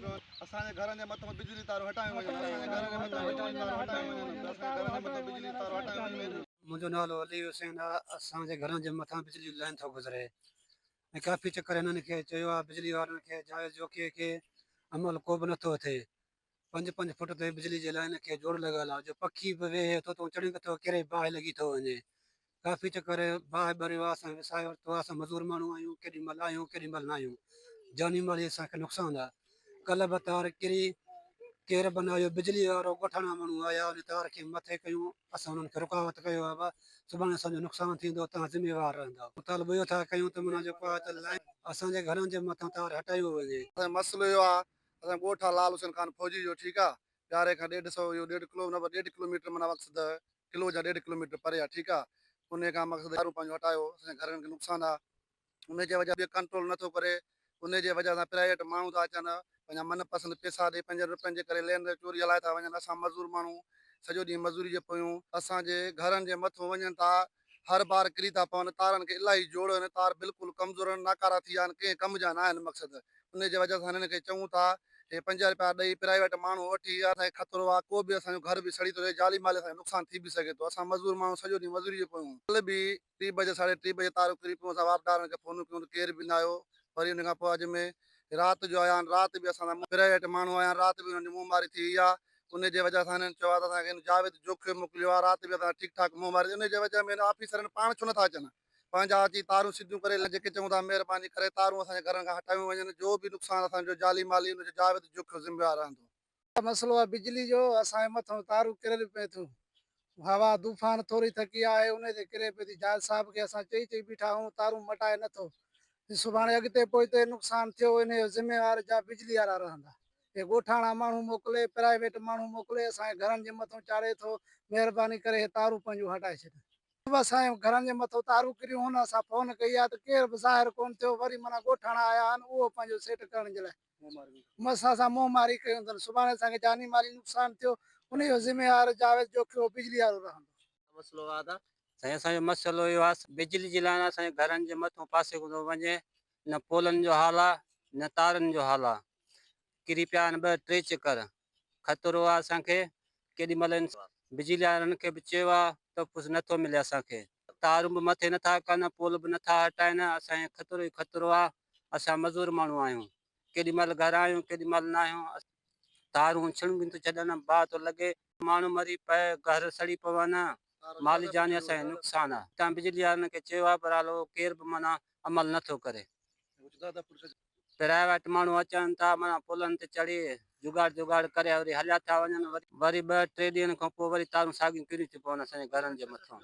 پيون اسان جي گهرن جي مٿان بجلي تارون هٽايون وڃن اسان جي گهرن جي مٿان بجلي تارون هٽايون وڃن اسان جي گهرن جي مٿان بجلي تارون هٽايون وڃن. منهنجو نالو علي حسين آ اسان جي گهرن جي مٿان بجلي جو لائين ٿو گذري ۽ ڪافي چڪر هنن کي چيو آ بجلي وارن کي جاويد جوکيي کي عمل ڪو به نٿو ٿئي پنج پنج فوٽ تي بجلي جي لائين کي جوڙ لڳل آ جو پکي به ويهي ٿو ته چڙنگ ٿو ڪري باهه لڳي ٿو وڃي ڪافي چڪر باهه ٻريو آ اسان وسائي ورتو آ اسان مزور ماڻهو آهيون ڪيڏي مهل آهيون ڪيڏي مهل نه آهيون جاني مالي اسان کي نقصان آ ڪلهه به تار ڪري ڪير به نه آيو بجلي وارو ڳوٺاڻا ماڻهو آيا ان تار کي مٿي ڪيون اسان انهن کي رڪاوٽ ڪيو آ سڀاڻي اسان جو نقصان ٿيندو توهان ذميوار رهندؤ مطالبو اهو ٿا ڪيون ته معنيٰ جيڪو آ ته لائين اسان جي گهرن جي مٿان تار هٽايو وڃي. مسئلو اهو آ اسان جو ڳوٺ آ لال حسين خان فوجي جو ٺيڪ آ پياري کان ڏيڍ سئو اهو ڏيڍ ڪلو نه پر ڏيڍ ڪلو ميٽر معنيٰ مقصد ڪلو جا ڏيڍ ڪلو ميٽر پري آ ٺيڪ آ انهي کان مقصد تارون پنهنجو هٽايو اسان جي گهرن کي نقصان آ انهي جي وجه به ڪنٽرول نه ٿو ڪري انهي جي وجه سان پرائيويٽ ماڻهو ٿا اچن پنهنجا من پسند پيسا ڏئي پنجن روپين جي ڪري لين چوري هلائي ٿا وڃن اسان مزور ماڻهو سڄو ڏينهن مزوري جي پويون اسان جي گهرن جي مٿو وڃن ٿا هر بار ڪري ٿا پون، تارن کي الاهي جوڙ آهن، تار بلڪل ڪمزور آهن، ناڪارا ٿي ويا آهن، ڪنهن ڪم جا ناهن، مقصد انهي جي وجه سان هنن کي چئون ٿا هي 5 رپيا ڏئي پرائيويٽ ماڻهو وٺي اسان کي خطرو آهي ڪو به اسان جو گهر به سڙي ٿو سگهي جعلي مالي اسان کي نقصان ٿي به سگهي ٿو اسان مزور ماڻهو سڄو ڏينهن مزوري جي پويون ڪلهه به ٽي بجي ساڍي ٽي بجي تارون ڪري پيون اسان واپڊارن کي فونون ڪيون ته ڪير به نه آيو وري ان کان پوء اڄ ۾ رات جو آيا آهن رات به اسان سان پرائيويٽ ماڻهو آيا آهن رات به انهن جي منهن ماري ٿي وئي آهي انهي جي وجه سان هنن چيو آهي ته اسان کي هن جاويد جوکيو موڪليو آهي رات به اسان ٺيڪ ٺاڪ منهن ماري انهي جي وجه ۾ هن آفيسرن پاڻ ڇو نٿا اچن پنهنجا اچي تارون سڌيون ڪري جيڪي چئون ٿا مهرباني ڪري تارون اسان جي گهرن کان هٽايون وڃن جو به نقصان اسان جو جعلي مالي ان جو جاويد جوکيو ذميوار رهندو. مسئلو آهي بجلي جو اسان جي مٿان تارون ڪريل پئي ٿيون هوا طوفان ٿوري ٿڪي آهي انهي تي ڪري پئي ٿي جاويد صاحب کي اسان چئي چئي بيٺا آهيون تارون مٽائي نٿو سڀاڻي اڳتي پوئتي نقصان ٿيو انهي جو ذميوار جا بجلي وارا رهندا. هي ڳوٺاڻا ماڻهو موڪلي، پرائيويٽ ماڻهو موڪلي اسان جي گهرن جي مٿون چاڙهي ٿو، مهرباني ڪري هي تارون پنهنجون هٽائي ڇڏ. اسان جي گهرن جي مٿون تارون ڪريون هن اسان فون ڪئي آهي ته ڪير به ظاهر ڪونه ٿيو، وري معنيٰ ڳوٺاڻا آيا آهن اهو پنهنجو سيٽ ڪرڻ جي لاء اسان سان منهن ماري ڪئي اٿن، سڀاڻي اسان کي جاني مالي نقصان ٿيو انهي جو ذميوار جاويد جوکيو بجلي وارو رهندو. مسئلو آ ته سائين اسان جو مسئلو اهو آ بجلي جي لائين اسان جي گهرن جي مٿون پاسي کان ٿو وڃي نه پولن جو حال آ نه تارن جو حال آ ڪري پيا آهن ٻه ٽي چڪر خطرو آ اسان کي ڪيڏي مهل بجلي وارن کي به چيو آ تحفظ نٿو ملي اسان کي تارون به مٿي نٿا ڪن پول به نٿا هٽائن اسان کي خطرو ئي خطرو آ اسان مزور ماڻهو آهيون ڪيڏي مهل گهر آهيون ڪيڏي مهل نه آهيون تارون ڇڻگيون ٿيون ڇڏن باهه ٿو لڳي ماڻهو مري پئي گهر سڙي پون مالي جاني اسان کي نقصان آ هتان بجلي وارن کي چيو آ بهرحال اهو ڪير به معنيٰ عمل نٿو ڪري. پرائيويٽ ماڻهو اچن ٿا معنيٰ پلن تي چڙهي جگاڙ جگاڙ ڪري وري هليا ٿا وڃن وري ٻه ٽي ڏينهن کان پوء وري تارون ساڳيون ڪريون ٿيون پون اسان جي گهرن جي مٿان.